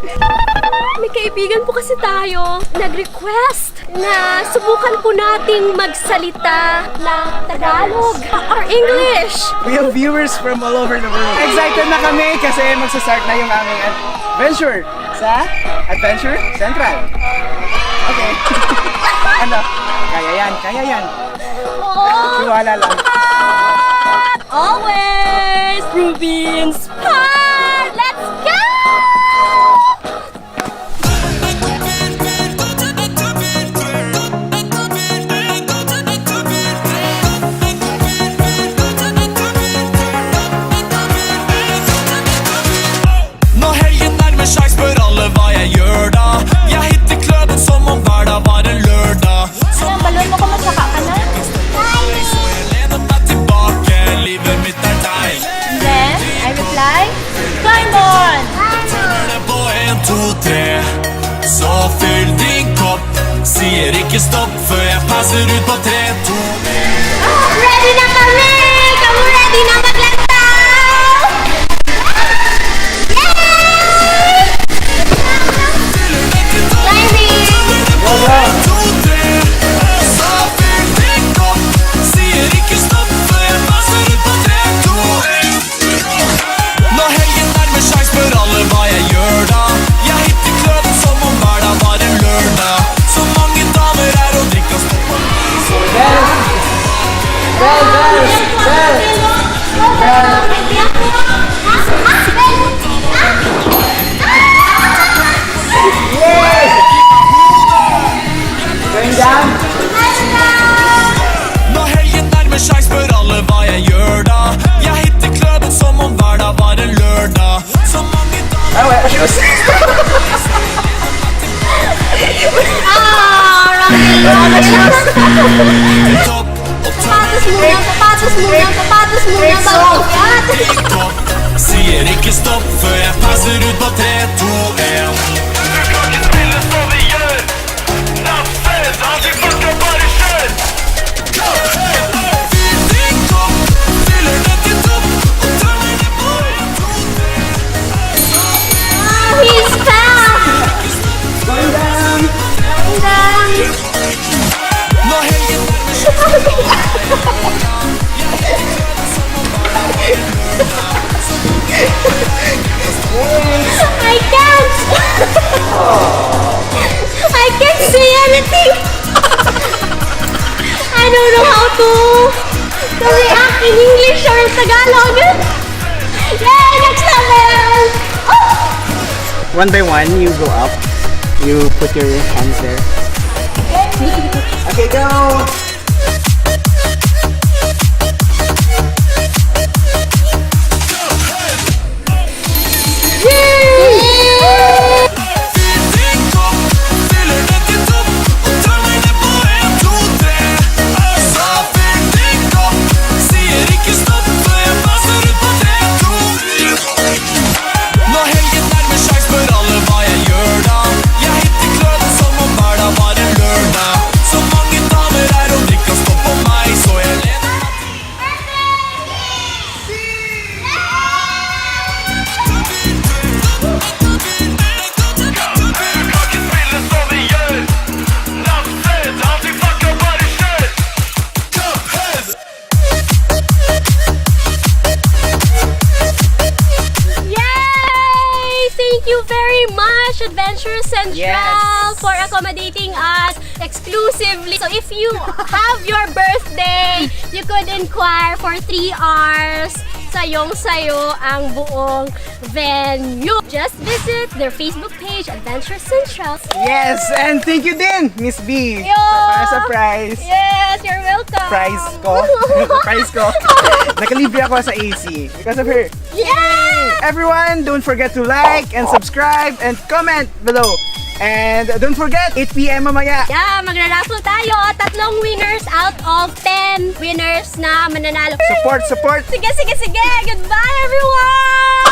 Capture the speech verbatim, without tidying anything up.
May kaibigan po kasi tayo nag-request na subukan po nating magsalita ng Tagalog or English. We have viewers from all over the world. Excited na kami kasi magsa-start na yung aming adventure sa Adventure Central. Okay. Ano? Kaya yan, kaya yan. Oo. Tiwala lang. Always Province Pod! Let's go! Når helgen nærmer seg, spør alle hva jeg gjør da. Jeg hitter kløden som om hver dag var en lørdag. Ang balon mo kung masaka ka na. Lener meg tilbake, livet mitt er deg. And then, I reply, climb on! Turner det på en, to, tre. Så fyll din kopp. Sier ikke stopp før jeg passer ut på tre, to. Ready na kami! Kamu ready na maglantaw? Yay! Climbing! Nå helgen nærmer seg, spør alle hva jeg gjør da. Jeg hitter kløden som om hver dag var en lørdag. Så mange damer her og drikker og stopper. Når helgen nærmer seg, spør alle hva jeg gjør da. Jeg hitter kløden som om hver dag var en lørdag. Så mange damer Ah, wala pa shoes. Ah, wrong name. topp og Sapatos muna, sapatos muna, sapatos muna, bago. Sier ikke stopp før jeg passer ut på tre, to, en. Du kan ikke spille som vi gjør. Nattfest, har vi fucka bare kjør. Fyll din kopp, fyller den til topp, og tømmer den på en, to, tre. Ah, he's back! Going down! Når helgen nærmer seg, I can't! I can't say anything! I don't know how to, to react in English or Tagalog. Yay! Next level! Oh! One by one, you go up. You put your hands there. Okay, go! Nå helgen nærmer seg, spør alle hva jeg gjør da. Jeg hitter kløden som om hver dag var en lørdag. Så mange damer her, og de kan stå på meg, så jeg lener meg til. Du kan ikke spille som vi gjør. Nattfest, har vi fucka bare kjør. Yay! Thank you very much, Adventure Central, Yes. for accommodating us exclusively. So if you have your birthday, you could inquire for three hours. Sayong-sayo ang buong venue. Just visit their Facebook page, Adventure Central. Yes, and thank you din, Miss B. Yo! Para sa prize. Yes, you're welcome. Prize ko. Prize ko. Nakalibre ako sa A C because of her. Yeah! Everyone, don't forget to like and subscribe and comment below. And don't forget, eight p.m. mamaya. Yeah, magra-raffle tayo. Tatlong winners out of ten winners na mananalo. Support, support. Sige, sige, sige. Goodbye, everyone!